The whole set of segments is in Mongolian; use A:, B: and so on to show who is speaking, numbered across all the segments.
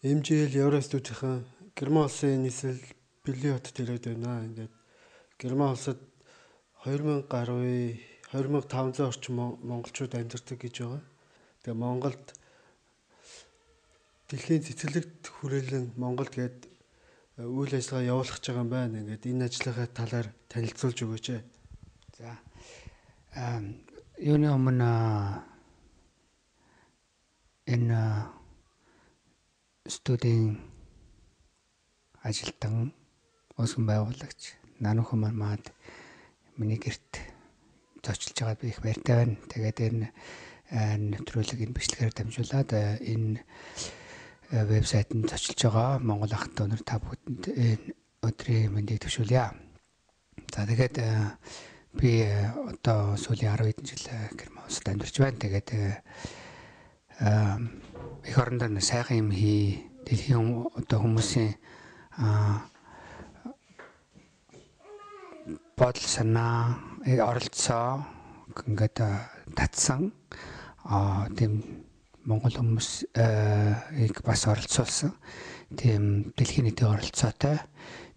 A: MGL Евро студийн Герман улсын нийслэл Берлин хотод ирээд байна. Ингээд Герман улсад 2000 гаруй 2500 орчим монголчууд амьдардаг гэж байгаа. Тэгээ Монголд дэлхийн цэцэрлэгт хүрээлэн Монголд гээд үйл ажиллагаа явуулах гэж байгаа юм байна. Ингээд энэ ажлынхаа талаар танилцуулж өгөөч.
B: За. Юуны өмнө энэ студийн ажилтан, үүсгэн байгуулагч Нанухан маад миний гэрт зочилж байгаад би их баяртай байна. Тэгээд энэ нэвтрүүлэг энэ бичлэгээр дамжуулаад энэ вебсайтанд зочилж байгаа Монгол ахын дүүнер та бүхэнд энэ өдрийн мэндийг төвшүүлье. За тэгээд би одоо сүүлийн 10 хэдэн жил Герман улсад амьдарч байна. Тэгээд эх орондоо сайхан юм хий, дэлхийн одоо хүмүүсийн бодол санаа, оролцоо ингээд татсан тийм Монгол хүмүүсийг бас оролцуулсан тийм дэлхийн нийтийн оролцоотой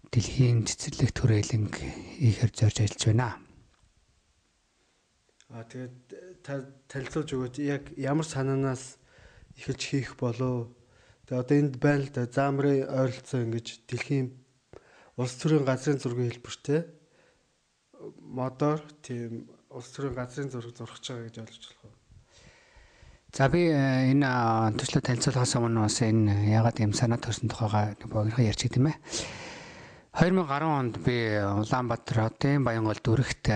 B: дэлхийн цэцэрлэг түрээлэнг хийхээр зорж ажиллаж байна.
A: Тэгээд та танилцуулж өгөөч, яг ямар санаанаас эхэлж хийх болов? Тэгээ одоо энд байна л да, заамрын ойролцоо ингэж дэлхийн улс төрийн газрын зургийн хэлбэртэй модоор тийм улс төрийн газрын зураг зурх гэж байгаа гэж ойлгож болох уу?
B: За би энэ төслөө танилцуулахаас өмнө бас энэ яагаад ийм санаа төрсөн тухайгаа богинохон ярьчих тийм ээ. 2010 онд би Улаанбаатар хотын Баянгол дүүрэгт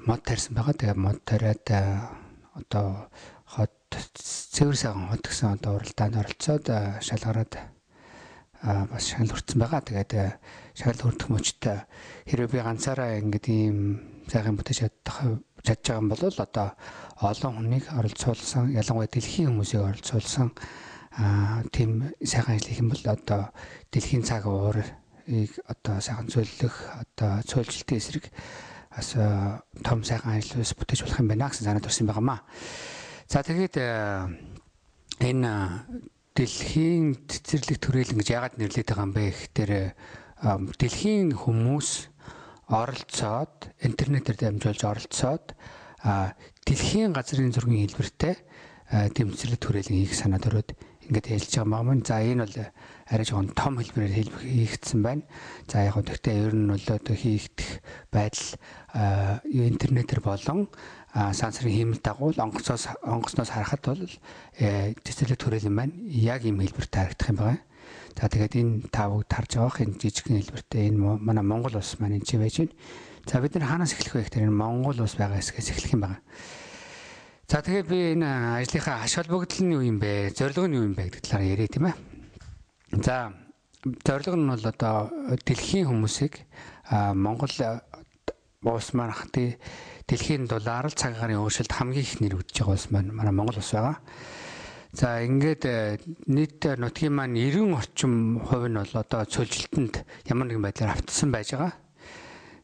B: мод тарьсан байгаа. Тэгээ мод тариад одоо хот цэвэр сайхан хот гэсэн одоо уралдаанд оролцоод шалгараад бас шагнал хүртсэн байгаа. Тэгээд шагнал хүртэх мөчт хэрвээ би ганцаараа ингээд ийм сайхан бүтээж чадах чадж байгаа юм бол одоо олон хүнийг оролцуулсан, ялангуяа дэлхийн хүмүүсийг оролцуулсан тийм сайхан ажил хийх юм бол одоо дэлхийн цаг уурыг одоо сайхан цөөлөх, одоо цөөлжилтийн эсрэг бас том сайхан ажил ус бүтээж болох юм байна гэсэн санаа төрсэн байгаамаа. За тэгээд энэ дэлхийн цэцэрлэг түрээлэн гэж яагаад нэрлэдэг байгаа юм бэ гэхээр дэлхийн хүмүүс оролцоод интернетээр дамжуулж оролцоод дэлхийн газрын зургийн хэлбэртэй тийм цэцэрлэг түрээлэн хийх санаа төрөөд ингээд хэлж байгаа юм. За энэ бол арай жоохон том хэлбэрээр хийгдсэн байна. За яг гэхдээ ер нь бол одоо хийгдэх байдал интернетээр болон сансрын хиймэл дагуул онгоцноос харахад бол цэцэрлэг түрээлэн маань яг ийм хэлбэртэй харагдах юм байна. За тэгээд энэ та бүгд харж байгаа энэ жижигхэн хэлбэртэй энэ манай Монгол улс маань энэ чи байж байна. За бид нар хаанаас эхлэх вэ гэхээр энэ Монгол улс байгаа хэсгээс эхлэх юм байна. За тэгээд би энэ ажлынхаа ач холбогдол нь юу юм бэ? Зорилго нь юу юм бэ гэдэг талаар яриа тийм ээ. За зорилго нь бол одоо дэлхийн хүмүүсийг Монгол улс маань дэлхийн дулаар л цаг агаарын өөрчлөлт хамгийн их нэрвэгдэж байгаа улс маань манай Монгол улс байгаа. За ингээд нийт нутгийн маань 90 орчим хувь нь бол одоо цөлжилтөнд ямар нэгэн байдлаар автсан байж байгаа.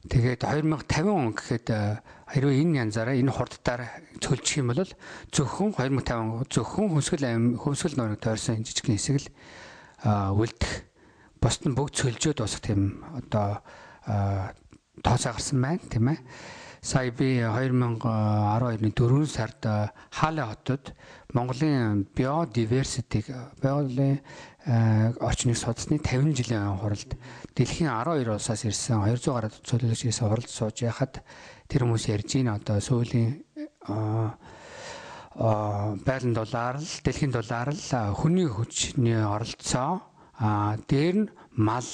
B: Тэгээд 2050 он гэхэд хэрвээ энэ янзаараа энэ хурдтаар цөлжих юм бол зөвхөн 2050 он зөвхөн хөвсгөл нуурыг тойрсон жижигхэн хэсэг л үлдэх, бусд нь бүгд цөлжөөд дуусах тийм одоо тооцоо гарсан байна тийм ээ. Сая би 2012-ны 4 сард Хаале хотод Монголын биодиверситиг, биологийн орчныг судалсны 50 жилийн хуралд дэлхийн 12 улсаас ирсэн 200 гаруй төлөөлөгч ирсэн хуралд сууж яхад тэр хүмүүс ярьж байна. Одоо сүүлийн байлан дулаар л дэлхийн дулаар л хүний хүчний оролцоо дээр нь мал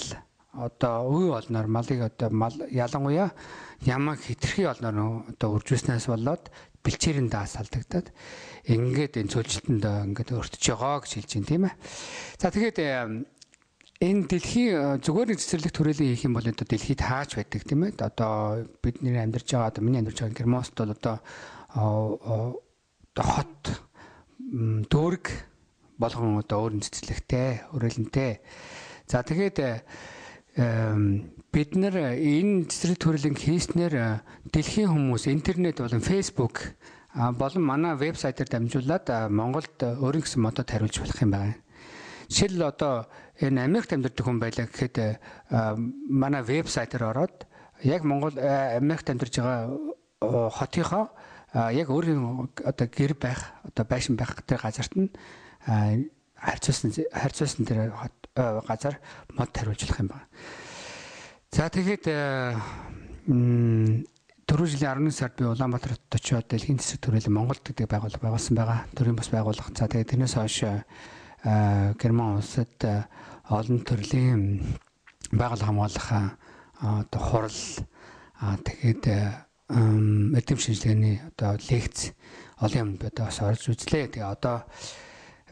B: одоо үе олноор малыг одоо мал ялангуяа ямаг хитрхи олноор одоо үржүүлснээс болоод бэлчээрэн даас алдагдаад ингээд энэ цөлжилтэнд ингээд өртөж байгаа гэж хэлж байна тийм ээ. За тэгээд энэ дэлхийн зүгээр нэг цэцэрлэг түрээлэн хийх юм бол одоо дэлхийд хаач байдаг тийм ээ. Одоо бидний амьдарч байгаа одоо миний амьдарч байгаа Германст бол одоо хот дүүрэг болгон одоо өөр цэцэрлэгтэй, хүрээлэнтэй. За тэгээд бид нар энэ цэцэрлэг төрлийн хийснээр дэлхийн хүмүүс интернет болон Facebook болон манай вебсайтаар дамжуулаад Монголд өөрийн гэсэн модод хариулж болох юм байна. Жишээл одоо энэ Америкт амьдардаг хүн байлаа гэхэд манай вебсайтаар ороод яг Монгол Америкт амьдарч байгаа хотынхоо яг өөрийн одоо гэр байх, одоо байшин байх тэр газарт нь харьцуулсан тэр газар мод тариулж болох юм байна. За тэгээд түрүү жилийн 11 сард би Улаанбаатар хотод очиод дэлхийн тэсрэг түрээлэн Монголд гэдэг байгууллага байгуулсан байгаа. Төрийн бас байгууллага. За тэгээд тэрнээс хойш Герман улсад олон төрлийн байгаль хамгаалах одоо хурал, тэгээд эрдэм шинжилгээний одоо лекц олон юм одоо бас орж үзлээ. Тэгээ одоо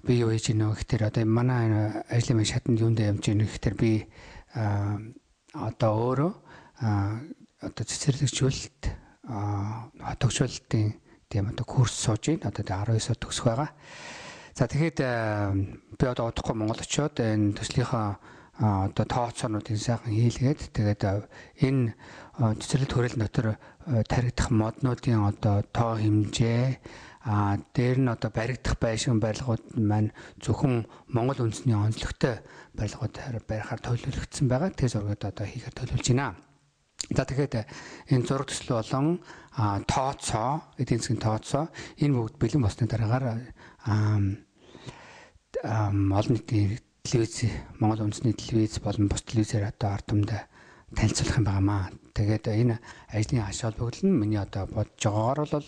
B: би юу хийж гинэ гэхээр одоо манай ажлын шатанд юунд явж гинэ гэхээр би одоо өөрөө одоо цэцэрлэгжүүлэлт, хотогжуулалтын тийм одоо курс сууж байна. Одоо 19-оор төгсөх байгаа. За тэгэхэд би одоо удахгүй Монгол очиод энэ төслийнхаа одоо тооцоонуудын сайхан хийлгээд тэгээд энэ цэцэрлэг хүрээлэн дотор таригдах моднуудын одоо тоо хэмжээ, дээр нь одоо баригдах байшин барилгууд маань зөвхөн Монгол үндэсний онцлогтой барилгууд барихаар төлөвлөгдсөн байгаа. Тэр зургийг одоо хийхээр төлөвлөж байна. За тэгэхээр энэ зураг төсөл болон тооцоо, эдийн засгийн тооцоо энэ бүгд бэлэн болсны дараагаар олон нийтийн телевиз, Монгол үндэсний телевиз болон бус телевизээр одоо ард түмэнд танилцуулах юм байнамаа. Тэгээд энэ ажлын ач холбогдол нь миний одоо бодож байгаагаар бол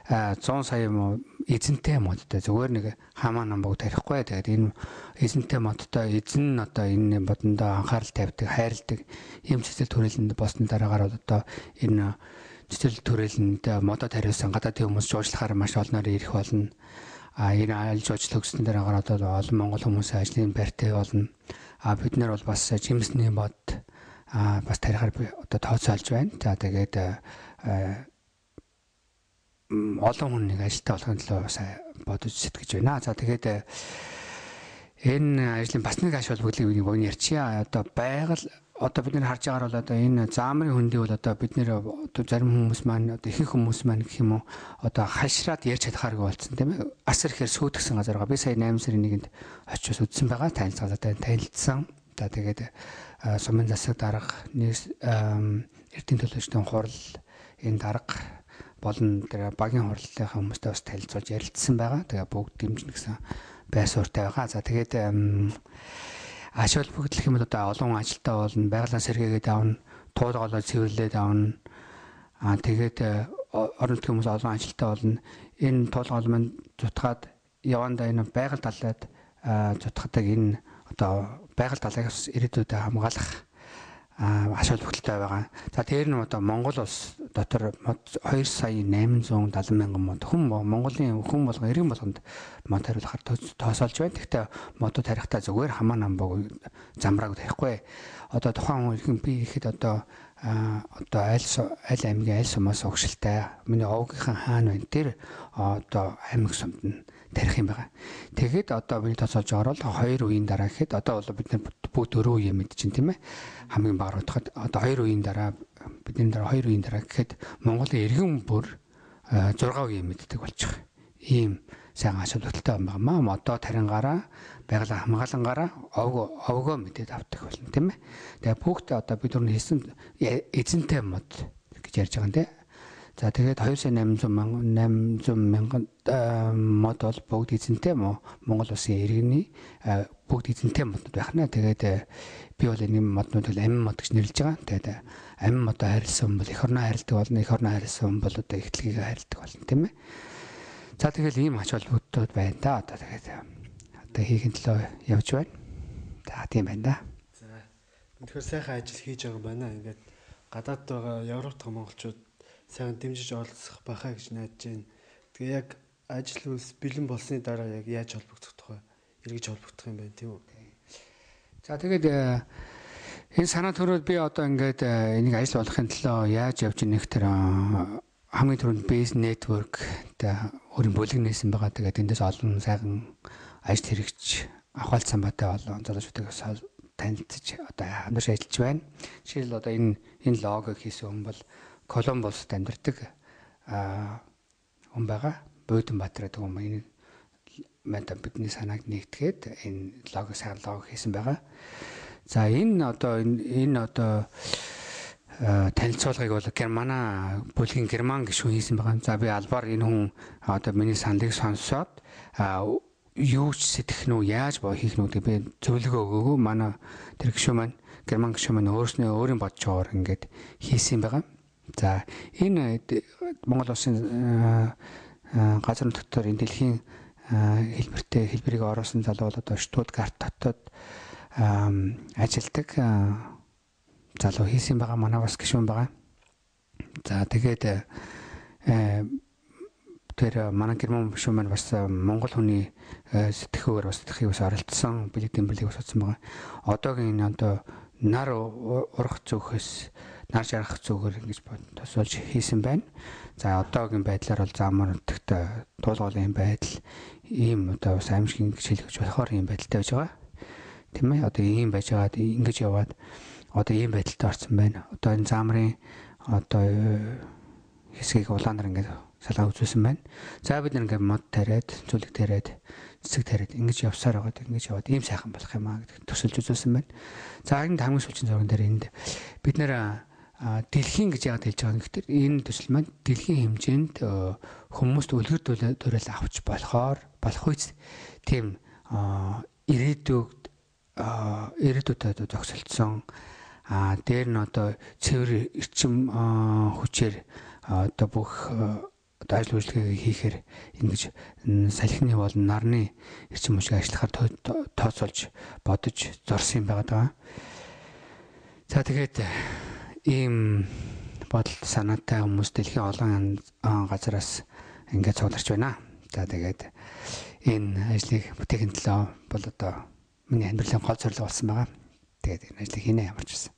B: 100 сая юм эзэнтэй модтой зүгээр нэг хамаа намбаг тарихгүй. Тэгээд энэ эзэнтэй модтой эзэн нь одоо энэ бодондоо анхаарал тавьдаг, хайрладаг ийм цэцэл түрээлэнд болсны дараагаар бол одоо энэ цэцэл түрээлэнд модоо тариулсан гадаадын хүмүүс жуучлахаар маш олноор ирэх болно. Энэ аль жуучлах өгсөний дараагаар одоо олон монгол хүмүүсийн ажлын байртай болно. Бид нар бол бас жимсний мод бас тарихаар одоо тооцоолж байна. За тэгээд олон хүн нэг ажилтаа болохын төлөө бас бодож сэтгэж байна. За тэгээд энэ ажлын бас нэг ач холбогдлыг би богино ярьчихъя. Одоо байгаль одоо бид нэр харж байгаагаар бол одоо энэ заамрын хөндий бол одоо бид нэр одоо зарим хүмүүс маань одоо ихэнх хүмүүс маань гэх юм уу одоо хашраад ярьж чадхааргүй болсон тийм ээ. Асар ихээр сүйтгэсэн газар байгаа. Би сая 8 сарын 1-нд очиж үзсэн байгаа. Танилцуулаад танилцсан. За тэгээд сумын засаг дарга, эрдэнэ төлөөчдийн хурал, энэ дарга болон тэр багийн хурлынхаа хүмүүстэй бас танилцуулж ярилцсан байгаа. Тэгээ бүгд дэмжинэ гэсэн байр суурьтай байгаа. За тэгээд ач холбогдол гэх юм бол одоо олон ажилтаа болно, байгалийн сэргээгээд авна, туулгаалаа цэвэрлээд авна. Тэгээд орон нутгийн хүмүүс олон ажилтаа болно. Энэ туулгаал маань зутгаад явандаа энэ байгаль талаад зутгадаг энэ одоо байгаль талыг бас ирээдүйдээ хамгаалах ач холбогдолтой байгаа. За тэр нь одоо Монгол улс дотор 2 сая 870 мянган мод хүн Монголын хүн болгон иргэн болгонд мод хариулахар тооцоолж байна. Гэхдээ модод тарихдаа зүгээр хамаа намбаг замрааг тарихгүй. Одоо тухайн хүн иргэн би ихэд одоо аль аймгийн аль сумаас угшилтай миний овгийнхан хаана байна тэр одоо аймаг сумд нь тарих юм байгаа. Тэгэхэд одоо миний тооцоолж байгаагаар бол 2 үеийн дараа гэхэд одоо бол бид нар бүгд 4 үе мэдчин тийм ээ. Хамгийн бага утгад одоо 2 үеийн дараа бидний дараа 2 үеийн дараа гэхэд Монголын иргэн бүр 6 үе мэддэг болчих. Ийм сайн ач холбогдолтой юм байна. Модоо тарингаараа байгалийн хамгаалангаараа овгоо мэдээд авдаг болно тийм ээ. Тэгээ бүгд одоо бид нар хийсэн эзэнтэй мод гэж ярьж байгаа юм тийм. За тэгээд 2 сая 800 мянган мод бол бүгд эзэнтэй Монгол улсын иргэний бүгд эзэнтэй моднууд байх нэ. Тэгээд би бол энэ моднууд бол амин мод гэж нэрлэж байгаа. Тэгээд амин модоо хайрлсан хүн бол эх орноо хайрладаг болно. Эх орноо хайрлсан хүн бол одоо их дэлхийг хайрладаг болно тийм ээ. За тэгэл ийм ач холбогдлууд байна да. Одоо тэгээд одоо хийхин төлөө явж байна. За тийм байна да.
A: За тэгэхээр сайхан ажил хийж байгаа юм байна. Ингээд гадаад байгаа Европ дахь монголчууд сайхан дэмжиж оролцох байхаа гэж найдаж байна. Тэгээ яг ажил үйлс бэлэн болсны дараа яг яаж холбогдох тухай эргэж холбогдох юм байна тийм үү?
B: За тэгээд энэ санаа төрөөд би одоо ингээд энийг ажил болохын төлөө яаж явж ийнэ гэхээр хамгийн түрүүнд base network тэ өөрийн бүлэг нээсэн байгаа. Тэгээд эндээс олон сайхан ажил хэрэгч авахалт самбаатай олон залуучуудыг танилцаж одоо хамтарч ажиллаж байна. Жишээл одоо энэ логог хийсэн хүн бол Колумбусд амьдардаг хүн байгаа. Буудан Баатар гэдэг хүн энэ одоо бидний санааг нэгтгээд энэ лого, сайн лого хийсэн байгаа. За, энэ одоо энэ одоо танилцуулгыг бол Германа бүлгийн герман гишүүн хийсэн байгаа. За, би албаар энэ хүн одоо миний саналыг сонсоод юу ч сэтгэх нь үү, яаж хийх нь үү гэдэг би зөвлөгөө өгөөгөө. Манай тэр гишүүн маань, герман гишүүн маань өөрснөө өөрийн бодож байгаагаар ингээд хийсэн байгаа. За, энэ Монгол улсын газар нутгтаар энэ дэлхийн хэлбэртэй хэлбэрийг оруулсан залуу бол одоо Штутгарт дотоод ажилладаг залуу хийсэн байгаа, манай бас гишүүн байгаа. За, тэгээд тэр манай герман гишүүн маань бас монгол хүний сэтгхүүгээр бас сэтгэхийг бас оролцсон, бэлэг дэмбэлийг бас утсан байгаа. Одоогийн энэ одоо нар урах зөөхөөс нар жаргах зүгээр ингэж тосуулж хийсэн байна. За, одоогийн байдлаар бол замар нутагт туулгуулын байдал ийм одоо бас аимшиг ингэж хэлгэж болохоор ийм байдалтай байж байгаа. Тийм ээ, одоо ийм байж байгаад ингэж яваад одоо ийм байдалтай орсон байна. Одоо энэ заамрын одоо хэсгийг улаанаар ингээд салгаа үзүүлсэн байна. За, бид нэг ингээд мод тариад, зүлэг тариад, цэцэг тариад ингэж явсаар байгаад ингэж яваад ийм сайхан болох юм аа гэдэг төсөлж үзүүлсэн байна. За, энэ хамгийн сүүлийн зурган дээр энд бид нэр дэлхийн гэж яагаад хэлж байгаа юм гэхээр энэ төсөл маань дэлхийн хэмжээнд хүмүүст үлгэр дуурайл авч болохоор болох үз тийм ирээдүйд зогсолцсон, дээр нь одоо цэвэр эрчим хүчээр одоо бүх одоо ажил үйлчлэгийг хийхээр ингэж салхины болон нарны эрчим хүчийг ажиллахаар тооцоолж бодож зорсон юм байгаа даа. За, тэгээд ийм бодол санаатай хүмүүс дэлхийн олон газараас ингээд цугларч байна. За, тэгээд энэ ажлыг бүтээхийн төлөө бол одоо миний амьдралын гол зорилго болсон байгаа. Тэгээд энэ ажлыг хийнэ ямар ч байсан.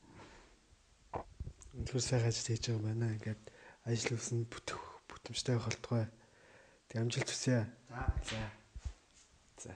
A: Үнэхээр сайхан ажил хийж байгаа юм байна. Ингээд ажил үүсэн бүтэх бүтэмжтэй болтугай. Тэг амжилт хүсье.
B: За.
A: За. За.